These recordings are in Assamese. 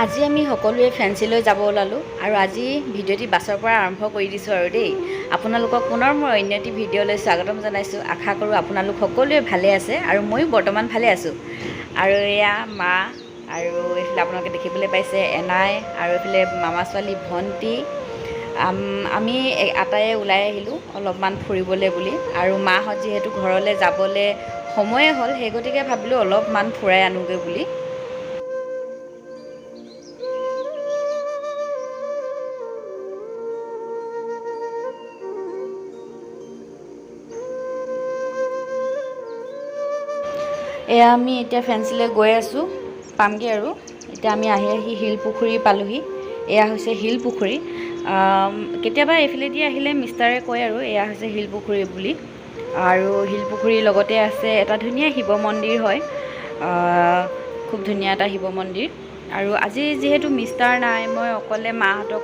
আজি আমি সকলোৱে ফেঞ্চিলৈ যাব ওলালোঁ আৰু আজি ভিডিঅ'টি বাছৰ পৰা আৰম্ভ কৰি দিছোঁ আৰু দেই। আপোনালোকক পুনৰ মোৰ অন্য এটি ভিডিঅ'লৈ স্বাগতম জনাইছোঁ। আশা কৰোঁ আপোনালোক সকলোৱে ভালে আছে আৰু ময়ো বৰ্তমান ভালে আছোঁ। আৰু এয়া মা আৰু এইফালে আপোনালোকে দেখিবলৈ পাইছে এনাই আৰু এইফালে মামা ছোৱালী ভণ্টি। আমি আটাইয়ে ওলাই আহিলোঁ অলপমান ফুৰিবলৈ বুলি আৰু মাহঁত যিহেতু ঘৰলৈ যাবলৈ সময়ে হ'ল, সেই গতিকে ভাবিলোঁ অলপমান ফুৰাই আনোগৈ বুলি। এয়া আমি এতিয়া ফেঞ্চিলৈ গৈ আছোঁ, পামগৈ আৰু। এতিয়া আমি আহি আহি শিলপুখুৰী পালোহি। এয়া হৈছে শিলপুখুৰী। কেতিয়াবা এইফালেদি আহিলে মিষ্টাৰে কয় আৰু এয়া হৈছে শিলপুখুৰী বুলি। আৰু শিলপুখুৰীৰ লগতে আছে এটা ধুনীয়া শিৱ মন্দিৰ হয়, খুব ধুনীয়া এটা শিৱ মন্দিৰ। আৰু আজি যিহেতু মিষ্টাৰ নাই, মই অকলে মাহঁতক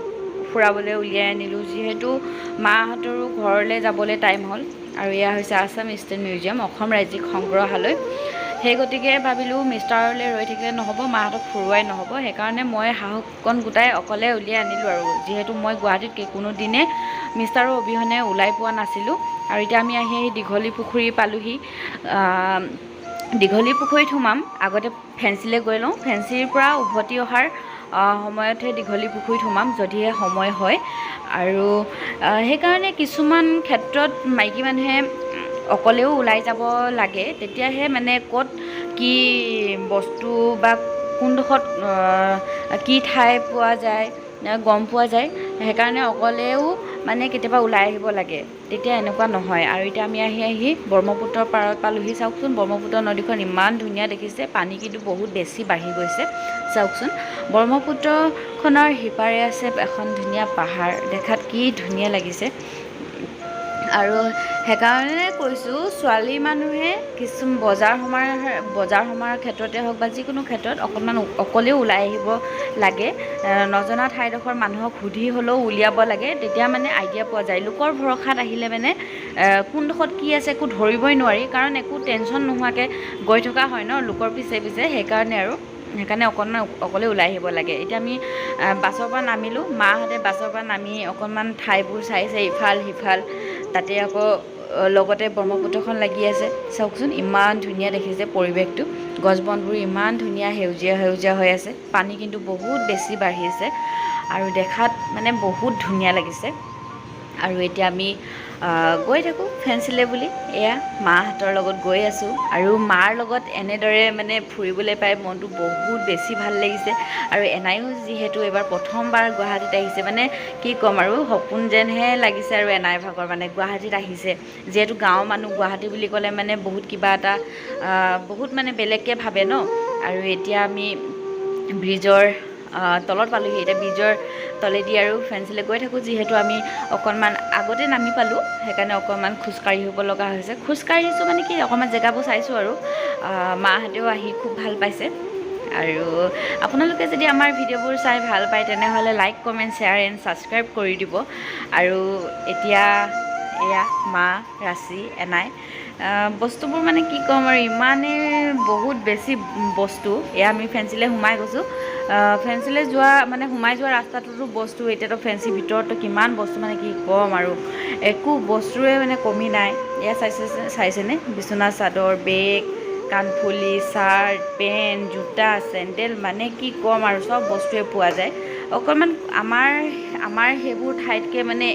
ফুৰাবলৈ উলিয়াই আনিলোঁ, যিহেতু মাহঁতৰো ঘৰলৈ যাবলৈ টাইম হ'ল। আৰু এয়া হৈছে আছাম ষ্টেট মিউজিয়াম, অসম ৰাজ্যিক সংগ্ৰহালয়। সেই গতিকে ভাবিলোঁ মিষ্টাৰলৈ ৰৈ থাকিলে নহ'ব, মাহঁতক ফুৰোৱাই নহ'ব, সেইকাৰণে মই সাহসকণ গোটাই অকলে উলিয়াই আনিলোঁ আৰু। যিহেতু মই গুৱাহাটীত কোনোদিনে মিষ্টাৰৰ অবিহনে ওলাই পোৱা নাছিলোঁ। আৰু এতিয়া আমি আহি আহি দীঘলী পুখুৰী পালোহি। দীঘলী পুখুৰীত সোমাম, আগতে ফেঞ্চিলৈ গৈ লওঁ। ফেঞ্চিৰ পৰা উভতি অহাৰ সময়তহে দীঘলী পুখুৰীত সোমাম, যদিহে সময় হয়। আৰু সেইকাৰণে কিছুমান ক্ষেত্ৰত মাইকী মানুহে অকলেও ওলাই যাব লাগে, তেতিয়াহে মানে ক'ত কি বস্তু বা কোনডোখৰত কি ঠাই পোৱা যায় গম পোৱা যায়। সেইকাৰণে অকলেও মানে কেতিয়াবা ওলাই আহিব লাগে, তেতিয়া এনেকুৱা নহয়। আৰু এতিয়া আমি আহি আহি ব্ৰহ্মপুত্ৰৰ পাৰত পালোহি। চাওকচোন, ব্ৰহ্মপুত্ৰ নদীখন ইমান ধুনীয়া দেখিছে, পানী কিন্তু বহুত বেছি বাঢ়ি গৈছে। চাওকচোন, ব্ৰহ্মপুত্ৰখনৰ সিপাৰে আছে এখন ধুনীয়া পাহাৰ, দেখাত কি ধুনীয়া লাগিছে। আৰু সেইকাৰণে কৈছোঁ, ছোৱালী মানুহে কিছু বজাৰ সমাৰ ক্ষেত্ৰতে হওক বা যিকোনো ক্ষেত্ৰত অকণমান অকলেও ওলাই আহিব লাগে। নজনা ঠাইডোখৰ মানুহক সুধি হ'লেও উলিয়াব লাগে, তেতিয়া মানে আইডিয়া পোৱা যায়। লোকৰ ভৰসাত আহিলে মানে কোনডোখৰত কি আছে একো ধৰিবই নোৱাৰি, কাৰণ একো টেনশ্যন নোহোৱাকৈ গৈ থকা হয় ন লোকৰ পিছে পিছে। সেইকাৰণে আৰু সেইকাৰণে অকণমান অকলে ওলাই আহিব লাগে। এতিয়া আমি বাছৰ পৰা নামিলোঁ, মাহঁতে বাছৰ পৰা নামি অকণমান ঠাইবোৰ চাইছে ইফাল সিফাল। তাতে আকৌ লগতে ব্ৰহ্মপুত্ৰখন লাগি আছে। চাওকচোন, ইমান ধুনীয়া দেখিছে পৰিৱেশটো, গছ বনবোৰ ইমান ধুনীয়া সেউজীয়া সেউজীয়া হৈ আছে। পানী কিন্তু বহুত বেছি বাঢ়িছে আৰু দেখাত মানে বহুত ধুনীয়া লাগিছে। আৰু এতিয়া আমি গৈ থাকোঁ ফেঞ্চিলৈ বুলি। এয়া মাহঁতৰ লগত গৈ আছোঁ আৰু মাৰ লগত এনেদৰে মানে ফুৰিবলৈ পাই মনটো বহুত বেছি ভাল লাগিছে। আৰু এনাইও যিহেতু এইবাৰ প্ৰথমবাৰ গুৱাহাটীত আহিছে, মানে কি ক'ম আৰু সপোন যেনহে লাগিছে আৰু এনাই ভাগৰ মানে গুৱাহাটীত আহিছে। যিহেতু গাঁৱৰ মানুহ, গুৱাহাটী বুলি ক'লে মানে বহুত কিবা এটা বহুত মানে বেলেগকৈ ভাবে ন। আৰু এতিয়া আমি ব্ৰিজৰ তলত পালোহি। এতিয়া ব্ৰিজৰ তলেদি আৰু ফেঞ্চিলৈ গৈ থাকোঁ। যিহেতু আমি অকণমান আগতে নামি পালোঁ, সেইকাৰণে অকণমান খোজকাঢ়ি আহিব লগা হৈছে। খোজকাঢ়িছোঁ মানে কি, অকণমান জেগাবোৰ চাইছোঁ আৰু মাহঁতেও আহি খুব ভাল পাইছে। আৰু আপোনালোকে যদি আমাৰ ভিডিঅ'বোৰ চাই ভাল পায়, তেনেহ'লে like, comment, share and subscribe কৰি দিব। আৰু এতিয়া এয়া মা, ৰাচি, এনাই বস্তুবোৰ মানে কি ক'ম আৰু ইমানেই বহুত বেছি বস্তু। এয়া আমি ফেঞ্চিলৈ সোমাই গৈছোঁ। ফেঞ্চিলৈ যোৱা মানে সোমাই যোৱা ৰাস্তাটোতো বস্তু, এতিয়াতো ফেঞ্চিৰ ভিতৰততো কিমান বস্তু, মানে কি ক'ম আৰু একো বস্তুৰে মানে কমি নাই। এয়া চাইছে, চাইছেনে? বিচনা চাদৰ, বেগ, কাণফুলি, চাৰ্ট, পেণ্ট, জোতা, চেণ্ডেল, মানে কি ক'ম আৰু চব বস্তুৱে পোৱা যায়। অকণমান আমাৰ সেইবোৰ ঠাইতকৈ মানে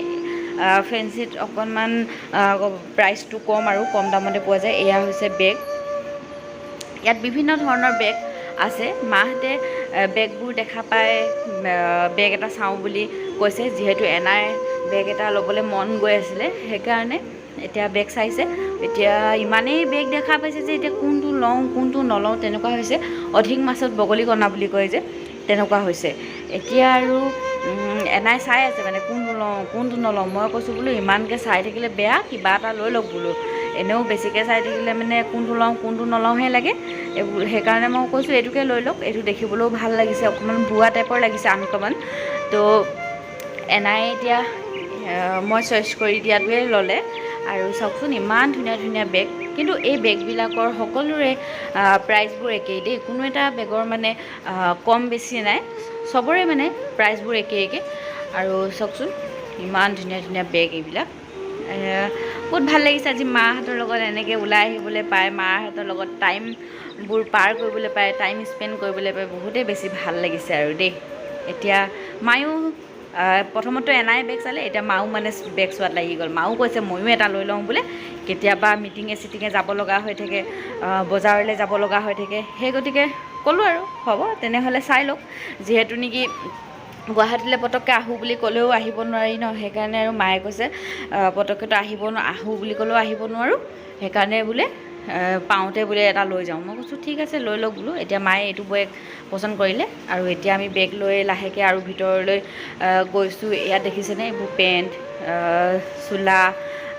ফেঞ্চিত অকণমান প্ৰাইচটো কম আৰু কম দামতে পোৱা যায়। এয়া হৈছে বেগ, ইয়াত বিভিন্ন ধৰণৰ বেগ আছে। মাহঁতে বেগবোৰ দেখা পাই বেগ এটা চাওঁ বুলি কৈছে। যিহেতু এনাই বেগ এটা ল'বলৈ মন গৈ আছিলে, সেইকাৰণে এতিয়া বেগ চাইছে। এতিয়া ইমানেই বেগ দেখা পাইছে যে এতিয়া কোনটো লওঁ কোনটো নলওঁ তেনেকুৱা হৈছে। অধিক মাছত বগলী কণা বুলি কয় যে, তেনেকুৱা হৈছে। এতিয়া আৰু এনাই চাই আছে মানে কোনটো লওঁ কোনটো নলওঁ। মই কৈছোঁ বোলো ইমানকৈ চাই থাকিলে বেয়া, কিবা এটা লৈ লওক বোলো। এনেও বেছিকৈ চাই থাকিলে মানে কোনটো লওঁ কোনটো নলওঁহে লাগে এইবোৰ। সেইকাৰণে মই কৈছোঁ এইটোকে লৈ লওক, এইটো দেখিবলৈও ভাল লাগিছে, অকণমান বোৱা টাইপৰ লাগিছে, আনকমন। তো এনাই এতিয়া মই চইচ কৰি দিয়াটোৱে ল'লে। আৰু চাওকচোন, ইমান ধুনীয়া ধুনীয়া বেগ। কিন্তু এই বেগবিলাকৰ সকলোৰে প্ৰাইচবোৰ একেই দেই, কোনো এটা বেগৰ মানে কম বেছি নাই, চবৰে মানে প্ৰাইচবোৰ একে একে। আৰু চাওকচোন ইমান ধুনীয়া ধুনীয়া বেগ এইবিলাক। বহুত ভাল লাগিছে আজি মাহঁতৰ লগত এনেকৈ ওলাই আহিবলৈ পায়, মাহঁতৰ লগত টাইমবোৰ পাৰ কৰিবলৈ পায়, টাইম স্পেণ্ড কৰিবলৈ পায়, বহুতেই বেছি ভাল লাগিছে আৰু দেই। এতিয়া মায়ো প্ৰথমতে এনাই বেগ চালে, এতিয়া মাও মানে বেগ চোৱাত লাগি গ'ল। মাও কৈছে ময়ো এটা লৈ লওঁ বোলে, কেতিয়াবা মিটিঙে চিটিঙে যাব লগা হৈ থাকে, বজাৰলৈ যাব লগা হৈ থাকে, সেই গতিকে ক'লোঁ আৰু হ'ব তেনেহ'লে চাই লওক, যিহেতু নেকি গুৱাহাটীলৈ পটককৈ আহোঁ বুলি ক'লেও আহিব নোৱাৰি ন, সেইকাৰণে আৰু মায়ে কৈছে পটককৈতো আহিব আহোঁ বুলি ক'লেও আহিব নোৱাৰোঁ, সেইকাৰণে বোলে পাওঁতে বোলে এটা লৈ যাওঁ। মই কৈছোঁ ঠিক আছে লৈ লওক বোলো। এতিয়া মায়ে এইটো বেগ পচন্দ কৰিলে আৰু এতিয়া আমি বেগ লৈ লাহেকৈ আৰু ভিতৰলৈ গৈছোঁ। ইয়াত দেখিছেনে এইবোৰ পেণ্ট, চোলা,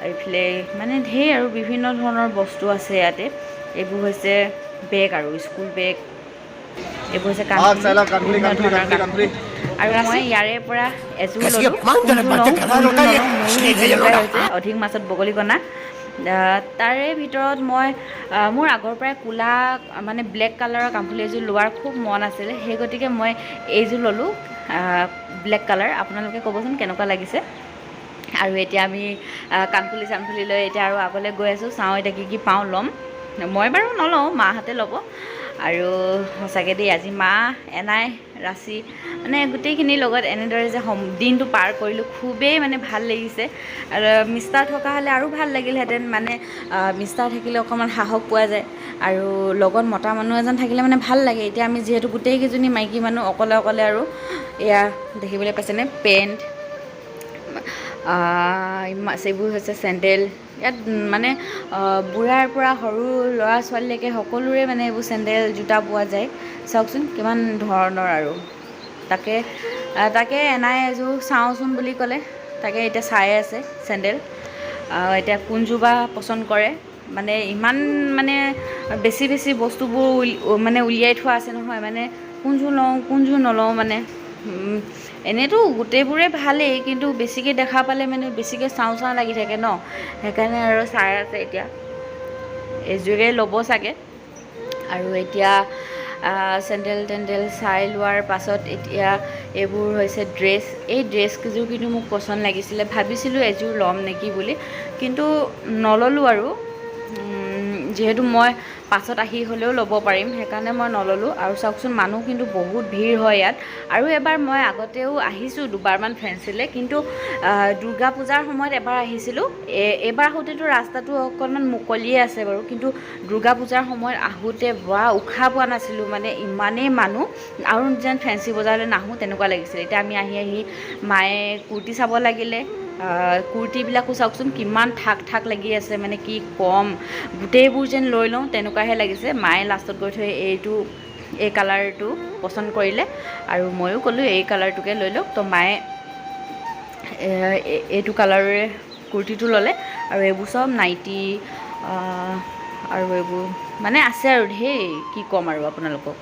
এইফালে মানে ঢেৰ আৰু বিভিন্ন ধৰণৰ বস্তু আছে ইয়াতে। এইবোৰ হৈছে বেগ আৰু স্কুল বেগ, এইবোৰ হৈছে কাণফুলি, বিভিন্ন ধৰণৰ কাণফুলি। আৰু মই ইয়াৰে পৰা এযোৰ ল'লোঁ, অধিক মাছত বগলী কণা। তাৰে ভিতৰত মই মোৰ আগৰ পৰাই ক'লা মানে ব্লেক কালাৰৰ কাণফুলি এযোৰ লোৱাৰ খুব মন আছিলে, সেই গতিকে মই এইযোৰ ল'লোঁ ব্লেক কালাৰ। আপোনালোকে ক'বচোন কেনেকুৱা লাগিছে। আৰু এতিয়া আমি কাণফুলি চানফুলি লৈ এতিয়া আৰু আগলৈ গৈ আছোঁ, চাওঁ এতিয়া কি কি পাওঁ ল'ম। মই বাৰু নলওঁ, মাহঁতে ল'ব। আৰু সঁচাকৈ দেই আজি মা, এনাই, ৰাচি মানে গোটেইখিনিৰ লগত এনেদৰে যে দিনটো পাৰ কৰিলোঁ, খুবেই মানে ভাল লাগিছে। আৰু মিষ্টাৰ থকা হ'লে আৰু ভাল লাগিলহেঁতেন, মানে মিষ্টাৰ থাকিলে অকণমান সাহস পোৱা যায় আৰু লগত মতা মানুহ এজন থাকিলে মানে ভাল লাগে। এতিয়া আমি যিহেতু গোটেইকেইজনী মাইকী মানুহ অকলে অকলে আৰু এয়া দেখিবলৈ পাইছেনে পেণ্ট, সেইবোৰ হৈছে চেণ্ডেল। ইয়াত মানে বুঢ়াৰ পৰা সৰু ল'ৰা ছোৱালীলৈকে সকলোৰে মানে এইবোৰ চেণ্ডেল জোতা পোৱা যায়। চাওকচোন কিমান ধৰণৰ আৰু। তাকে তাকে এনাই এযোৰ চাওঁচোন বুলি ক'লে, তাকে এতিয়া চাই আছে চেণ্ডেল। এতিয়া কোনযোৰ বা পচন্দ কৰে, মানে ইমান মানে বেছি বেছি বস্তুবোৰ মানে উলিয়াই থোৱা আছে নহয়, মানে কোনযোৰ লওঁ কোনযোৰ নলওঁ মানে। এনেইতো গোটেইবোৰে ভালেই, কিন্তু বেছিকৈ দেখা পালে মানে বেছিকৈ চাওঁ চাওঁ লাগি থাকে ন, সেইকাৰণে আৰু চাই আছে। এতিয়া এইযোৰে ল'ব চাগে। আৰু এতিয়া চেণ্ডেল টেণ্ডেল চাই লোৱাৰ পাছত এতিয়া এইবোৰ হৈছে ড্ৰেছ। এই ড্ৰেছকেইযোৰ কিন্তু মোক পচন্দ লাগিছিলে, ভাবিছিলোঁ এযোৰ ল'ম নেকি বুলি, কিন্তু নল'লোঁ আৰু। যিহেতু মই পাছত আহি হ'লেও ল'ব পাৰিম, সেইকাৰণে মই নল'লোঁ। আৰু চাওকচোন মানুহ কিন্তু বহুত ভিৰ হয় ইয়াত। আৰু এবাৰ মই আগতেও আহিছোঁ দুবাৰমান ফেঞ্চিলৈ, কিন্তু দুৰ্গা পূজাৰ সময়ত এবাৰ আহিছিলোঁ। এইবাৰ আহোঁতেতো ৰাস্তাটো অকণমান মুকলিয়ে আছে বাৰু, কিন্তু দুৰ্গা পূজাৰ সময়ত আহোঁতে বা উশাহ পোৱা নাছিলোঁ, মানে ইমানেই মানুহ আৰু যেন ফেঞ্চি বজাৰলৈ নাহোঁ তেনেকুৱা লাগিছিলে। এতিয়া আমি আহি আহি মায়ে কুৰ্তি চাব লাগিলে। কুৰ্তিবিলাকো চাওকচোন কিমান থাক থাক লাগি আছে, মানে কি কম, গোটেইবোৰ যেন লৈ লওঁ তেনেকুৱাহে লাগিছে। মায়ে লাষ্টত গৈ থৈ এই কালাৰটো পচন্দ কৰিলে আৰু ময়ো ক'লোঁ এই কালাৰটোকে লৈ লওক। তো মায়ে এইটো কালাৰৰে কুৰ্তিটো ল'লে। আৰু এইবোৰ চব নাইটি আৰু এইবোৰ মানে আছে আৰু ঢেৰ, কি ক'ম আৰু আপোনালোকক।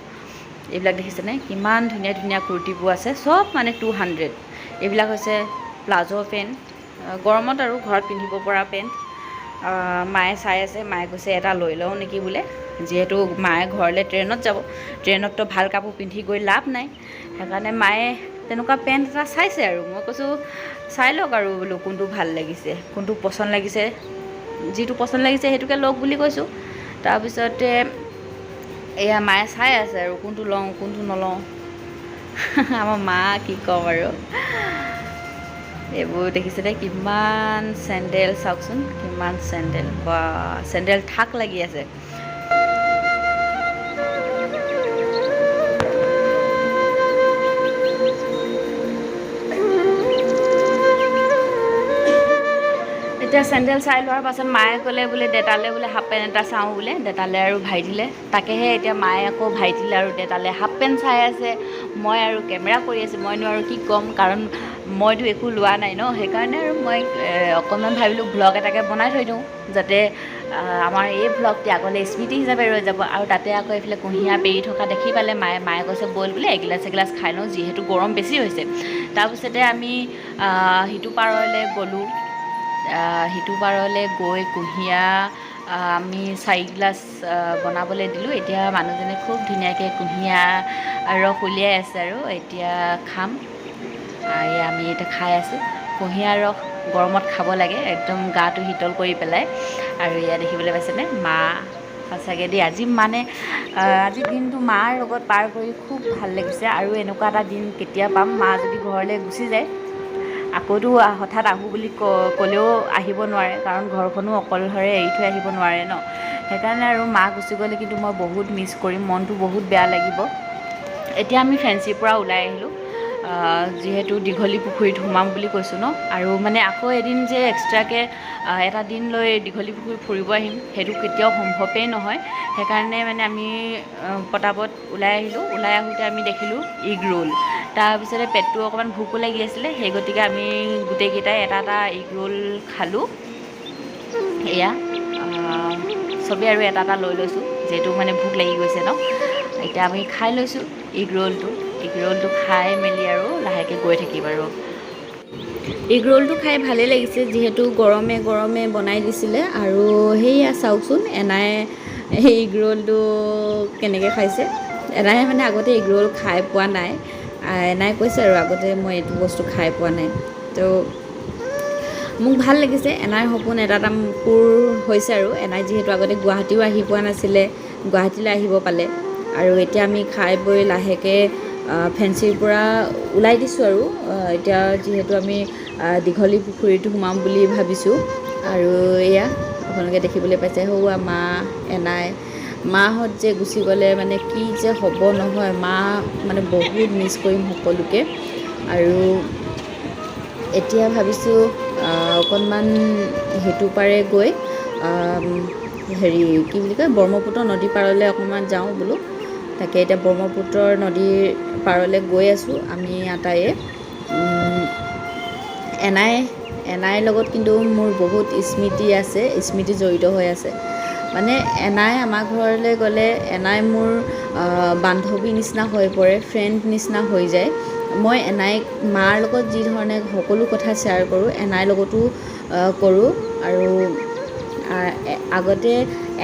এইবিলাক দেখিছেনে কিমান ধুনীয়া ধুনীয়া কুৰ্তিবোৰ আছে, চব মানে 200। এইবিলাক হৈছে প্লাজ' পেণ্ট, গৰমত আৰু ঘৰত পিন্ধিব পৰা পেণ্ট। মায়ে চাই আছে, মায়ে কৈছে এটা লৈ লওঁ নেকি বোলে, যিহেতু মায়ে ঘৰলৈ ট্ৰেইনত যাব, ট্ৰেইনততো ভাল কাপোৰ পিন্ধি গৈ লাভ নাই, সেইকাৰণে মায়ে তেনেকুৱা পেণ্ট এটা চাইছে। আৰু মই কৈছোঁ চাই লওক আৰু বোলো কোনটো ভাল লাগিছে, কোনটো পচন্দ লাগিছে, যিটো পচন্দ লাগিছে সেইটোকে লওক বুলি কৈছোঁ। তাৰপিছতে এয়া মায়ে চাই আছে আৰু কোনটো লওঁ কোনটো নলওঁ। আমাৰ মা কি ক'ম আৰু। এইবোৰ দেখিছেনে কিমান চেণ্ডেল, চাওকচোন কিমান চেণ্ডেল, বা চেণ্ডেল থাক লাগি আছে। এতিয়া চেণ্ডেল চাই লোৱাৰ পাছত মায়ে ক'লে বোলে দেতালৈ বোলে হাফ পেণ্ট এটা চাওঁ বোলে, দেতালৈ আৰু ভাইটিলৈ। তাকেহে এতিয়া মায়ে আকৌ ভাইটিলৈ আৰু দেতালৈ হাফ পেণ্ট চাই আছে, মই আৰু কেমেৰা কৰি আছোঁ। মইনো আৰু কি ক'ম, কাৰণ মইতো একো লোৱা নাই ন, সেইকাৰণে আৰু মই অকণমান ভাবিলোঁ ভ্লগ এটাকে বনাই থৈ দিওঁ, যাতে আমাৰ এই ভ্লগটি আগলৈ স্মৃতি হিচাপে ৰৈ যাব। আৰু তাতে আকৌ এইফালে কুঁহিয়াৰ পেৰি থকা দেখি পালে মায়ে, মায়ে কৈছে ব'ল বোলে এগিলাচ এগিলাচ খাই লওঁ, যিহেতু গৰম বেছি হৈছে। তাৰপিছতে আমি সিটো পাৰলৈ গ'লোঁ। সিটো পাৰলৈ গৈ কুঁহিয়াৰ আমি 4 গিলাচ বনাবলৈ দিলোঁ। এতিয়া মানুহজনে খুব ধুনীয়াকৈ কুঁহিয়াৰ ৰস উলিয়াই আছে আৰু এতিয়া খাম। এয়া আমি এতিয়া খাই আছোঁ। কুঁহিয়াৰ ৰস গৰমত খাব লাগে, একদম গাটো শীতল কৰি পেলাই। আৰু এয়া দেখিবলৈ পাইছেনে মা? সঁচাকৈ দেই, আজি মানে আজি দিনটো মাৰ লগত পাৰ কৰি খুব ভাল লাগিছে। আৰু এনেকুৱা এটা দিন কেতিয়া পাম? মা যদি ঘৰলৈ গুচি যায়, আকৌতো হঠাৎ আহোঁ বুলি ক'লেও আহিব নোৱাৰে, কাৰণ ঘৰখনো অকলশৰে এৰি থৈ আহিব নোৱাৰে ন। সেইকাৰণে আৰু মা গুচি গ'লে কিন্তু মই বহুত মিছ কৰিম, মনটো বহুত বেয়া লাগিব। এতিয়া আমি ফেঞ্চিৰ পৰা ওলাই আহিলোঁ, যিহেতু দীঘলী পুখুৰীত সোমাম বুলি কৈছোঁ ন। আৰু মানে আকৌ এদিন যে এক্সট্ৰাকৈ এটা দিন লৈ দীঘলী পুখুৰী ফুৰিব আহিম, সেইটো কেতিয়াও সম্ভৱেই নহয়। সেইকাৰণে মানে আমি পটাপট ওলাই আহিলোঁ। ওলাই আহোঁতে আমি দেখিলোঁ এগ ৰোল। তাৰপিছতে পেটটো অকণমান ভোকো লাগি আছিলে, সেই গতিকে আমি গোটেইকেইটাই এটা এটা এগ ৰোল খালোঁ। এয়া চবেই আৰু এটা এটা লৈ লৈছোঁ, যিহেতু মানে ভোক লাগি গৈছে ন। এতিয়া আমি খাই লৈছোঁ এগ ৰোলটো। এগ ৰোলটো খাই মেলি আৰু লাহেকৈ গৈ থাকিম। আৰু এগ ৰোলটো খাই ভালেই লাগিছে, যিহেতু গৰমে গৰমে বনাই দিছিলে। আৰু সেয়া চাওকচোন, এনাই সেই এগ ৰোলটো কেনেকৈ খাইছে। এনাই মানে আগতে এগ ৰোল খাই পোৱা নাই। এনাই কৈছে আৰু আগতে মই এইটো বস্তু খাই পোৱা নাই। তো মোক ভাল লাগিছে। এনাইৰ সপোন এটা এটা পূৰ হৈছে। আৰু এনাই যিহেতু আগতে গুৱাহাটীও আহি পোৱা নাছিলে, গুৱাহাটীলৈ আহিব পালে। আৰু এতিয়া আমি খাই বৈ লাহেকৈ ফেঞ্চিৰ পৰা ওলাই দিছোঁ। আৰু এতিয়া যিহেতু আমি দীঘলী পুখুৰীটো সোমাম বুলি ভাবিছোঁ। আৰু এয়া আপোনালোকে দেখিবলৈ পাইছে, সৌৱা মা, এনাই। মাহঁত যে গুচি গ'লে মানে কি যে হ'ব নহয়, মা মানে বহুত মিছ কৰিম সকলোকে। আৰু এতিয়া ভাবিছোঁ অকণমান সেইটো পাৰে গৈ হেৰি কি বুলি কয়, ব্ৰহ্মপুত্ৰ নদী পাৰলৈ অকণমান যাওঁ বোলো। তাকে এতিয়া ব্ৰহ্মপুত্ৰৰ নদীৰ পাৰলৈ গৈ আছোঁ আমি আটাইয়ে। এনাইৰ লগত কিন্তু মোৰ বহুত স্মৃতি আছে, স্মৃতি জড়িত হৈ আছে। মানে এনাই আমাৰ ঘৰলৈ গ'লে এনাই মোৰ বান্ধৱী নিচিনা হৈ পৰে, ফ্ৰেণ্ড নিচিনা হৈ যায়। মই এনাইক মাৰ লগত যি ধৰণে সকলো কথা শ্বেয়াৰ কৰোঁ, এনাইৰ লগতো কৰোঁ। আৰু আগতে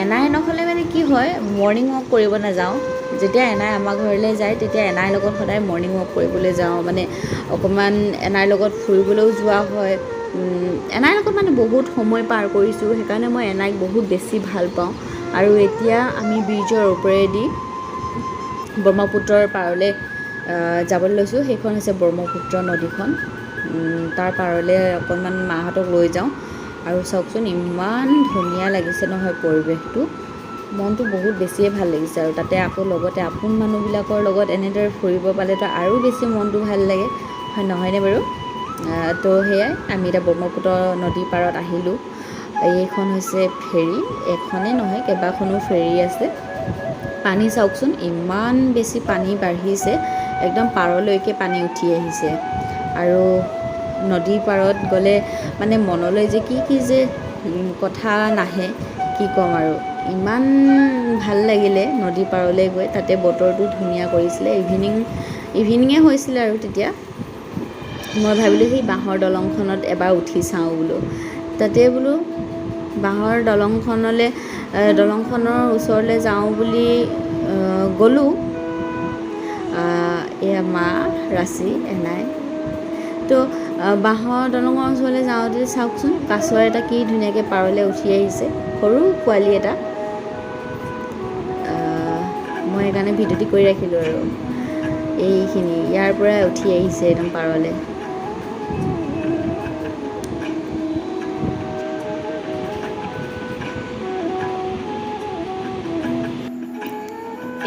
এনাই নহ'লে মানে কি হয়, মৰ্ণিং ৱাক কৰিব নাযাওঁ। যেতিয়া এনাই আমাৰ ঘৰলৈ যায়, তেতিয়া এনাইৰ লগত সদায় মৰ্ণিং ৱাক কৰিবলৈ যাওঁ। মানে অকণমান এনাইৰ লগত ফুৰিবলৈও যোৱা হয়। এনাইৰ লগত মানে বহুত সময় পাৰ কৰিছোঁ, সেইকাৰণে মই এনাইক বহুত বেছি ভাল পাওঁ। আৰু এতিয়া আমি ব্ৰিজৰ ওপৰেদি ব্ৰহ্মপুত্ৰৰ পাৰলৈ যাবলৈ লৈছোঁ। সেইখন হৈছে ব্ৰহ্মপুত্ৰ নদীখন। তাৰ পাৰলৈ অকণমান মাহঁতক লৈ যাওঁ। আৰু চাওকচোন, ইমান ধুনীয়া লাগিছে নহয় পৰিৱেশটো, মনটো বহুত বেছিয়ে ভাল লাগিছে। আৰু তাতে আকৌ লগতে আপোন মানুহবিলাকৰ লগত এনেদৰে ফুৰিব পালেতো আৰু বেছি মনটো ভাল লাগে, হয় নহয়নে বাৰু? তো সেয়াই, আমি এতিয়া ব্ৰহ্মপুত্ৰ নদীৰ পাৰত আহিলোঁ। এইখন হৈছে ফেৰী। এখনেই নহয়, কেইবাখনো ফেৰী আছে। পানী চাওকচোন, ইমান বেছি পানী বাঢ়িছে, একদম পাৰলৈকে পানী উঠি আহিছে। আৰু নদীৰ পাৰত গ'লে মানে মনলৈ যে কি কি যে কথা নাহে, কি ক'ম আৰু। ইমান ভাল লাগিলে নদীৰ পাৰলৈ গৈ। তাতে বতৰটো ধুনীয়া কৰিছিলে, ইভিনিঙে হৈছিলে। আৰু তেতিয়া মই ভাবিলোঁ সেই বাঁহৰ দলংখনত এবাৰ উঠি চাওঁ বোলো। তাতে বোলো বাঁহৰ দলংখনৰ ওচৰলৈ যাওঁ বুলি গ'লোঁ। এয়া মা, ৰাচি, এনাই। তো বাঁহৰ দলঙৰ ওচৰলৈ যাওঁতে চাওকচোন, কাছ এটা কি ধুনীয়াকৈ পাৰলৈ উঠি আহিছে, সৰু পোৱালি এটা। মই সেইকাৰণে ভিডিঅ'টি কৰি ৰাখিলোঁ। আৰু এইখিনি ইয়াৰ পৰাই উঠি আহিছে একদম পাৰলৈ।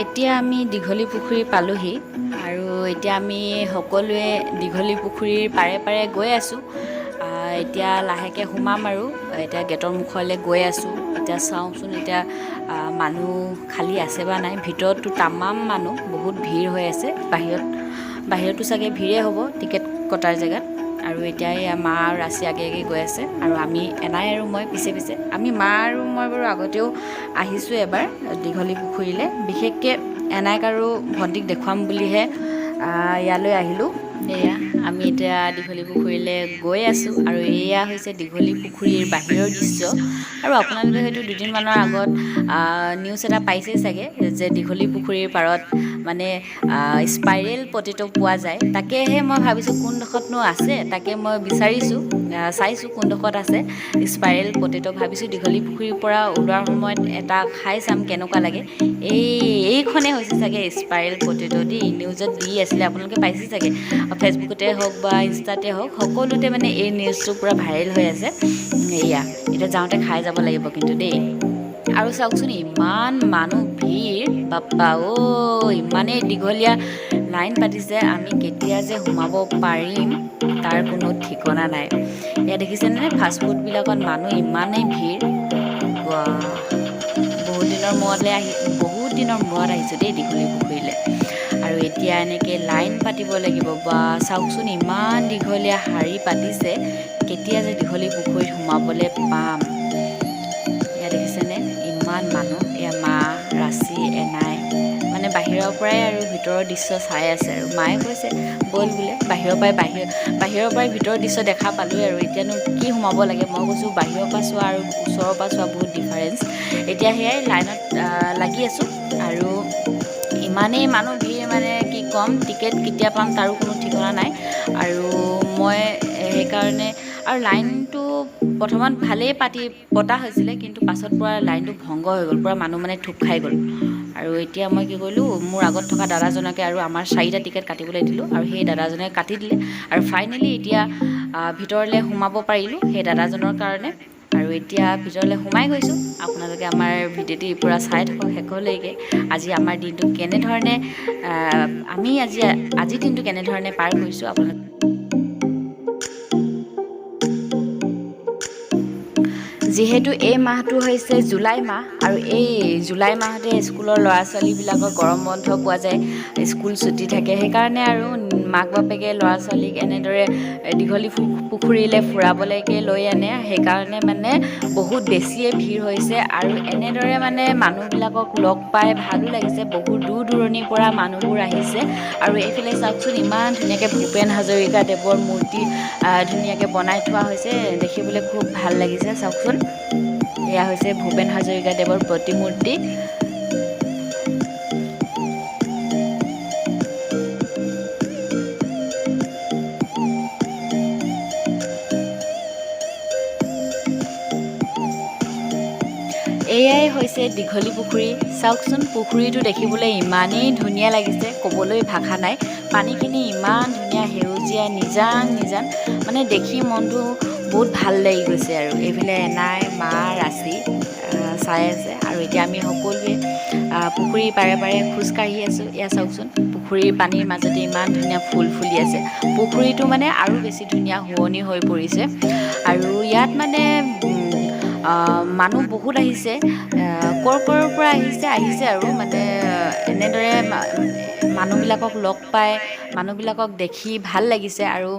এতিয়া আমি দীঘলী পুখুৰী পালোহি। আৰু এতিয়া আমি সকলোৱে দীঘলী পুখুৰীৰ পাৰে পাৰে গৈ আছোঁ। এতিয়া লাহেকৈ সোমাম আৰু এতিয়া গেটৰ মুখলৈ গৈ আছোঁ। এতিয়া চাওঁচোন, এতিয়া মানুহ খালী আছে বা নাই। ভিতৰততো তামাম মানুহ, বহুত ভিৰ হৈ আছে। বাহিৰতো চাগে ভিৰেই হ'ব টিকেট কটাৰ জেগাত। আৰু এতিয়া এয়া মা আৰু ৰাচি আগে আগে গৈ আছে আৰু আমি এনাই আৰু মই পিছে পিছে। আমি মা আৰু মই বাৰু আগতেও আহিছোঁ এবাৰ দীঘলী পুখুৰীলৈ। বিশেষকৈ এনাইক আৰু ভণ্টিক দেখুৱাম বুলিহে ইয়ালৈ আহিলোঁ। এয়া আমি এতিয়া দীঘলী পুখুৰীলৈ গৈ আছোঁ আৰু এয়া হৈছে দীঘলী পুখুৰীৰ বাহিৰৰ দৃশ্য। আৰু আপোনালোকে হয়তো দুদিনমানৰ আগত নিউজ এটা পাইছেই চাগে যে দীঘলী পুখুৰীৰ পাৰত মানে স্পাইৰেল পটেটো পোৱা যায়। তাকেহে মই ভাবিছোঁ কোনডোখৰতনো আছে, তাকে মই বিচাৰিছোঁ, চাইছোঁ কোনডোখৰত আছে স্পাইৰেল পটেটো। ভাবিছোঁ দীঘলী পুখুৰীৰ পৰা ওলোৱাৰ সময়ত এটা খাই চাম কেনেকুৱা লাগে। এইখনেই হৈছে চাগে স্পাইৰেল পটেটো দেই, নিউজত দি আছিলে, আপোনালোকে পাইছে চাগে, ফেচবুকতে হওক বা ইনষ্টাতে হওক, সকলোতে মানে এই নিউজটো পূৰা ভাইৰেল হৈ আছে। এয়া এতিয়া যাওঁতে খাই যাব লাগিব কিন্তু দেই। আৰু চাওকচোন ইমান মানুহ ভিৰ, বাপ্পা অ' ইমানেই দীঘলীয়া লাইন পাতিছে, আমি কেতিয়া যে সোমাব পাৰিম তাৰ কোনো ঠিকনা নাই। এয়া দেখিছেনে ফাষ্টফুডবিলাকত মানুহ ইমানেই ভিৰ। বহুত দিনৰ মূৰত আহিছোঁ দেই দীঘলী পুখুৰীলৈ। আৰু এতিয়া এনেকৈ লাইন পাতিব লাগিব, বা চাওকচোন ইমান দীঘলীয়া শাৰী পাতিছে, কেতিয়া যে দীঘলী পুখুৰীত সোমাবলৈ পাম। এয়া দেখিছেনে ইমান মানুহ। এয়া মা, ৰাচি, এনাই মানে বাহিৰৰ পৰাই আৰু ভিতৰৰ দৃশ্য চাই আছে। আৰু মায়ে কৈছে ব'ল বোলে, বাহিৰৰ পৰাই ভিতৰৰ দৃশ্য দেখা পালোঁৱেই আৰু এতিয়ানো কি সোমাব লাগে। মই কৈছোঁ বাহিৰৰ পৰা চোৱা আৰু ওচৰৰ পৰা চোৱা বহুত ডিফাৰেঞ্চ। এতিয়া সেয়াই লাইনত লাগি আছোঁ আৰু ইমানেই মানুহ ভিৰ, মানে কি ক'ম, টিকেট কেতিয়া পাম তাৰো কোনো ঠিকনা নাই। আৰু মই সেইকাৰণে আৰু লাইনটো প্ৰথমত ভালেই পতা হৈছিলে, কিন্তু পাছত পূৰা লাইনটো ভংগ হৈ গ'ল, পূৰা মানুহ মানে থূপ খাই গ'ল। আৰু এতিয়া মই কি কৰিলোঁ, মোৰ আগত থকা দাদাজনকে আৰু আমাৰ 4টা টিকেট কাটিবলৈ দিলোঁ আৰু সেই দাদাজনে কাটি দিলে। আৰু ফাইনেলি এতিয়া ভিতৰলৈ সোমাব পাৰিলোঁ সেই দাদাজনৰ কাৰণে। আৰু এতিয়া ভিতৰলৈ সোমাই গৈছোঁ। আপোনালোকে আমাৰ ভিডিঅ'টি পূৰা চাই থাকক শেষলৈকে। আজি আমাৰ দিনটো কেনেধৰণে আমি আজিৰ দিনটো কেনেধৰণে পাৰ কৰিছোঁ আপোনালোকে। যিহেতু এই মাহটো হৈছে জুলাই মাহ আৰু এই জুলাই মাহতে স্কুলৰ ল'ৰা ছোৱালীবিলাকৰ গৰম বন্ধ পোৱা যায়, স্কুল ছুটি থাকে, সেইকাৰণে আৰু মাক বাপেকে ল'ৰা ছোৱালীক এনেদৰে দীঘলী পুখুৰীলৈ ফুৰাবলৈকে লৈ আনে। সেইকাৰণে মানে বহুত বেছিয়ে ভিৰ হৈছে আৰু এনেদৰে মানে মানুহবিলাকক লগ পাই ভালো লাগিছে। বহুত দূৰ দূৰণিৰ পৰা মানুহবোৰ আহিছে। আৰু এইফালে চাওকচোন ইমান ধুনীয়াকৈ ভূপেন হাজৰিকা দেৱৰ মূৰ্তি ধুনীয়াকৈ বনাই থোৱা হৈছে, দেখিবলৈ খুব ভাল লাগিছে। চাওকচোন এয়া হৈছে ভূপেন হাজৰিকা দেৱৰ প্ৰতিমূৰ্তি। এয়াই হৈছে দীঘলী পুখুৰী। চাওকচোন পুখুৰীটো দেখিবলৈ ইমানেই ধুনীয়া লাগিছে, ক'বলৈ ভাষা নাই। পানীখিনি ইমান ধুনীয়া সেউজীয়া নিজান নিজান, মানে দেখি মনটো বহুত ভাল লাগি গৈছে। আৰু এইফালে এনাই, মা, ৰাচি চাই আছে। আৰু এতিয়া আমি সকলোৱে পুখুৰীৰ পাৰে পাৰে খোজকাঢ়ি আছোঁ। এয়া চাওকচোন পুখুৰীৰ পানীৰ মাজতে ইমান ধুনীয়া ফুল ফুলি আছে। পুখুৰীটো মানে আৰু বেছি ধুনীয়া শুৱনি হৈ পৰিছে। আৰু ইয়াত মানে মানুহ বহুত আহিছে, ক'ৰ ক'ৰ পৰা আহিছে আৰু মানে এনেদৰে মানুহবিলাকক লগ পাই মানুহবিলাকক দেখি ভাল লাগিছে। আৰু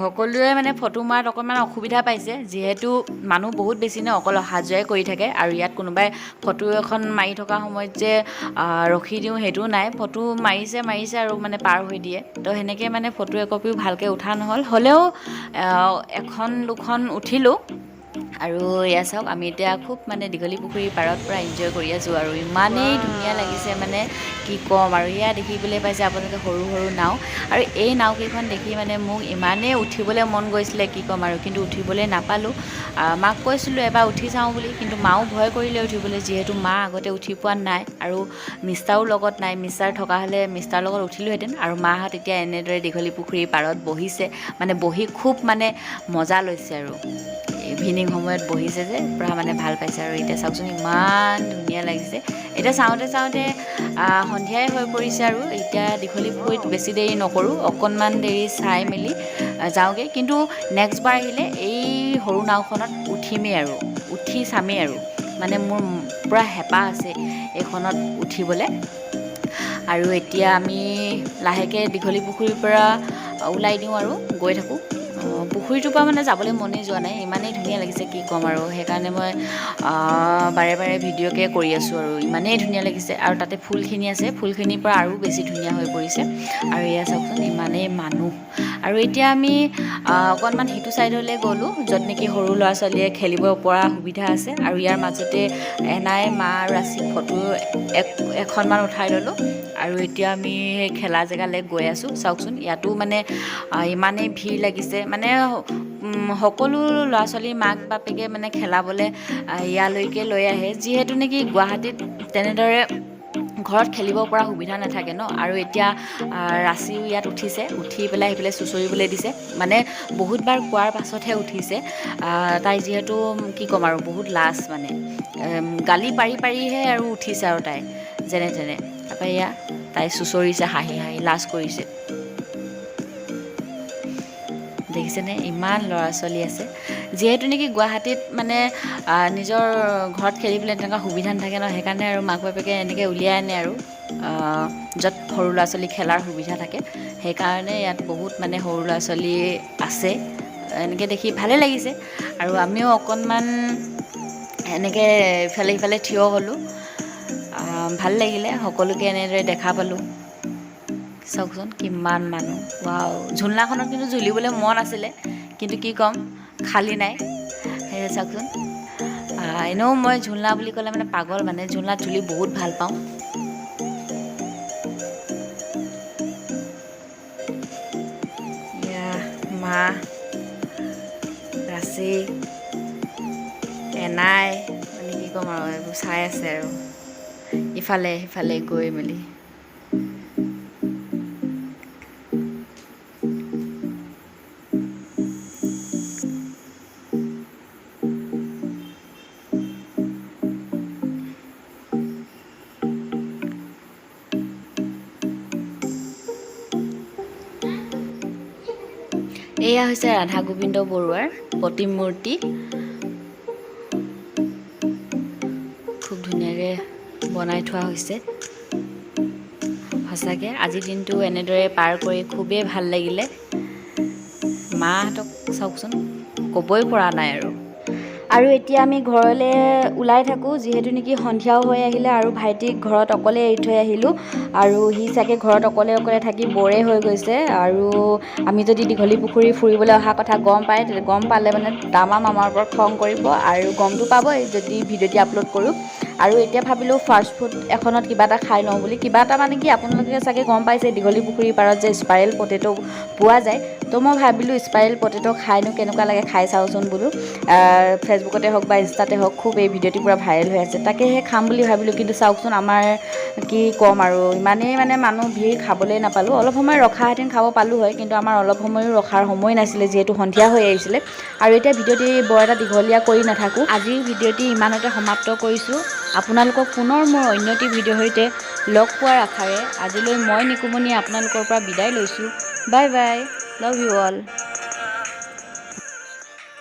সকলোৱে মানে ফটো মৰাত অকণমান অসুবিধা পাইছে, যিহেতু মানুহ বহুত বেছি ন, অকল অহা যোৱাই কৰি থাকে। আৰু ইয়াত কোনোবাই ফটো এখন মাৰি থকা সময়ত যে ৰখি দিওঁ সেইটোও নাই, ফটো মাৰিছে মাৰিছে আৰু মানে পাৰ হৈ দিয়ে। তো সেনেকৈ মানে ফটো একপিও ভালকৈ উঠা নহ'ল, হ'লেও এখন দুখন উঠিলোঁ। আৰু এয়া চাওক আমি এতিয়া খুব মানে দীঘলী পুখুৰীৰ পাৰত পূৰা এনজয় কৰি আছোঁ আৰু ইমানেই ধুনীয়া লাগিছে মানে কি ক'ম। আৰু এয়া দেখিবলৈ পাইছে আপোনালোকে সৰু সৰু নাও, আৰু এই নাওকেইখন দেখি মানে মোক ইমানেই উঠিবলৈ মন গৈছিলে কি ক'ম আৰু, কিন্তু উঠিবলৈ নাপালোঁ। মাক কৈছিলোঁ এবাৰ উঠি চাওঁ বুলি, কিন্তু মাও ভয় কৰিলে উঠিবলৈ, যিহেতু মা আগতে উঠি পোৱা নাই আৰু মিষ্টাৰো লগত নাই। মিষ্টাৰ থকা হ'লে মিষ্টাৰৰ লগত উঠিলোহেঁতেন। আৰু মাহঁত এতিয়া এনেদৰে দীঘলী পুখুৰীৰ পাৰত বহিছে, মানে বহি খুব মানে মজা লৈছে আৰু ইভিনিং সময়ত বহিছে যে পূৰা মানে ভাল পাইছে। আৰু এতিয়া চাওকচোন ইমান ধুনীয়া লাগিছে। এতিয়া চাওঁতে চাওঁতে সন্ধিয়াই হৈ পৰিছে। আৰু এতিয়া দীঘলী পুখুৰীত বেছি দেৰি নকৰোঁ, অকণমান দেৰি চাই মেলি যাওঁগৈ। কিন্তু নেক্সট বাৰ আহিলে এই সৰু নাওখনত উঠিমেই আৰু উঠি চামেই আৰু, মানে মোৰ পূৰা হেঁপাহ আছে এইখনত উঠিবলৈ। আৰু এতিয়া আমি লাহেকৈ দীঘলী পুখুৰীৰ পৰা ওলাই দিওঁ আৰু গৈ থাকোঁ। পুখুৰীটোৰ পৰা মানে যাবলৈ মনেই যোৱা নাই, ইমানেই ধুনীয়া লাগিছে কি ক'ম আৰু। সেইকাৰণে মই বাৰে বাৰে ভিডিঅ'কে কৰি আছোঁ আৰু, ইমানেই ধুনীয়া লাগিছে। আৰু তাতে ফুলখিনি আছে, ফুলখিনিৰ পৰা আৰু বেছি ধুনীয়া হৈ পৰিছে। আৰু এয়া চাওকচোন, ইমানেই মানুহ। আৰু এতিয়া আমি অকণমান সিটো ছাইডলৈ গ'লোঁ, য'ত নেকি সৰু ল'ৰা ছোৱালীয়ে খেলিব পৰা সুবিধা আছে। আৰু ইয়াৰ মাজতে এনাই, মা আৰু ৰাচিক ফটো এখনমান উঠাই ল'লোঁ। আৰু এতিয়া আমি সেই খেলা জেগালৈ গৈ আছোঁ। চাওকচোন, ইয়াতো মানে ইমানেই ভিৰ লাগিছে, মানে সকলো ল'ৰা ছোৱালীৰ মাক বাপেকে মানে খেলাবলৈ ইয়ালৈকে লৈ আহে, যিহেতু নেকি গুৱাহাটীত তেনেদৰে ঘৰত খেলিব পৰা সুবিধা নাথাকে ন। আৰু এতিয়া ৰাচিও ইয়াত উঠিছে, উঠি পেলাই সেইফালে চুঁচৰিবলৈ দিছে, মানে বহুতবাৰ কোৱাৰ পাছতহে উঠিছে। তাই যিহেতু কি ক'ম আৰু, বহুত লাজ, মানে গালি পাৰি পাৰিহে আৰু উঠিছে আৰু তাই যেনে তেনে। তাৰপৰা এয়া তাই চুঁচৰিছে, হাঁহি হাঁহি লাজ কৰিছে। দেখিছেনে, ইমান ল'ৰা ছোৱালী আছে। যিহেতু নেকি গুৱাহাটীত মানে নিজৰ ঘৰত খেলিবলৈ তেনেকুৱা সুবিধা নাথাকে ন, সেইকাৰণে আৰু মাক বাপেকে এনেকৈ উলিয়াই আনে আৰু য'ত সৰু ল'ৰা ছোৱালী খেলাৰ সুবিধা থাকে। সেইকাৰণে ইয়াত বহুত মানে সৰু ল'ৰা ছোৱালী আছে, এনেকৈ দেখি ভালেই লাগিছে। আৰু আমিও অকণমান এনেকৈ ইফালে সিফালে থিয় হ'লোঁ, ভাল লাগিলে, সকলোকে এনেদৰে দেখা পালোঁ। চাওকচোন কিমান মানুহ, ৱাও। ঝুলনাখনত কিন্তু ঝুলিবলৈ মন আছিলে, কিন্তু কি ক'ম, খালী নাই। সেয়া চাওকচোন, এনেও মই ঝুলনা বুলি ক'লে মানে পাগল, মানে ঝুলনাত ঝুলি বহুত ভাল পাওঁ। এয়া মা, ৰাচি, এনাই, মানে কি ক'ম আৰু, এইবোৰ চাই আছে আৰু ইফালে সিফালে গৈ মেলি। এয়া হৈছে ৰাধা গোবিন্দ বৰুৱাৰ প্ৰতিমূৰ্তি, খুব ধুনীয়াকৈ বনাই থোৱা হৈছে। সঁচাকৈ আজিৰ দিনটো এনেদৰে পাৰ কৰি খুবেই ভাল লাগিলে। মাহঁতক চাওকচোন, ক'বই পৰা নাই আৰু। আৰু এতিয়া আমি ঘৰলৈ ওলাই থাকোঁ, যিহেতু নেকি সন্ধিয়াও হৈ আহিলে আৰু ভাইটিক ঘৰত অকলে এৰি থৈ আহিলোঁ। আৰু সি চাগে ঘৰত অকলে অকলে থাকি ব'ৰে হৈ গৈছে। আৰু আমি যদি দীঘলী পুখুৰী ফুৰিবলৈ অহা কথা গম পায়, তেতিয়া গম পালে মানে তামাম আমাৰ ওপৰত খং কৰিব আৰু গমটো পাবই যদি ভিডিঅ'টি আপলোড কৰোঁ। আৰু এতিয়া ভাবিলোঁ ফাষ্ট ফুড এখনত কিবা এটা খাই লওঁ বুলি। কিবা এটা মানে কি, আপোনালোকে চাগে গম পাইছে দীঘলী পুখুৰীৰ পাৰত যে স্পাইৰেল পটেটো পোৱা যায়। তো মই ভাবিলোঁ স্পাইৰেল পটেটো খাইনো কেনেকুৱা লাগে খাই চাওঁচোন বোলো। ফেচবুকতে হওক বা ইনষ্টাতে হওক খুব এই ভিডিঅ'টি পূৰা ভাইৰেল হৈ আছে, তাকেহে খাম বুলি ভাবিলোঁ। কিন্তু চাওকচোন আমাৰ কি ক'ম আৰু, ইমানেই মানে মানুহ ভিৰ, খাবলৈ নাপালোঁ। অলপ সময় ৰখাহেঁতেন খাব পালোঁ হয়, কিন্তু আমাৰ অলপ সময়ো ৰখাৰ সময় নাছিলে, যিহেতু সন্ধিয়া হৈ আহিছিলে। আৰু এতিয়া ভিডিঅ'টি বৰ এটা দীঘলীয়া কৰি নাথাকোঁ, আজিৰ ভিডিঅ'টি ইমানতে সমাপ্ত কৰিছোঁ। আপোনালোকক পুনৰ মোৰ অন্য এটি ভিডিঅ'ৰ সৈতে লগ পোৱাৰ আশাৰে আজিলৈ মই নিকুমণি আপোনালোকৰ পৰা বিদায় লৈছোঁ। Bye bye, love you all.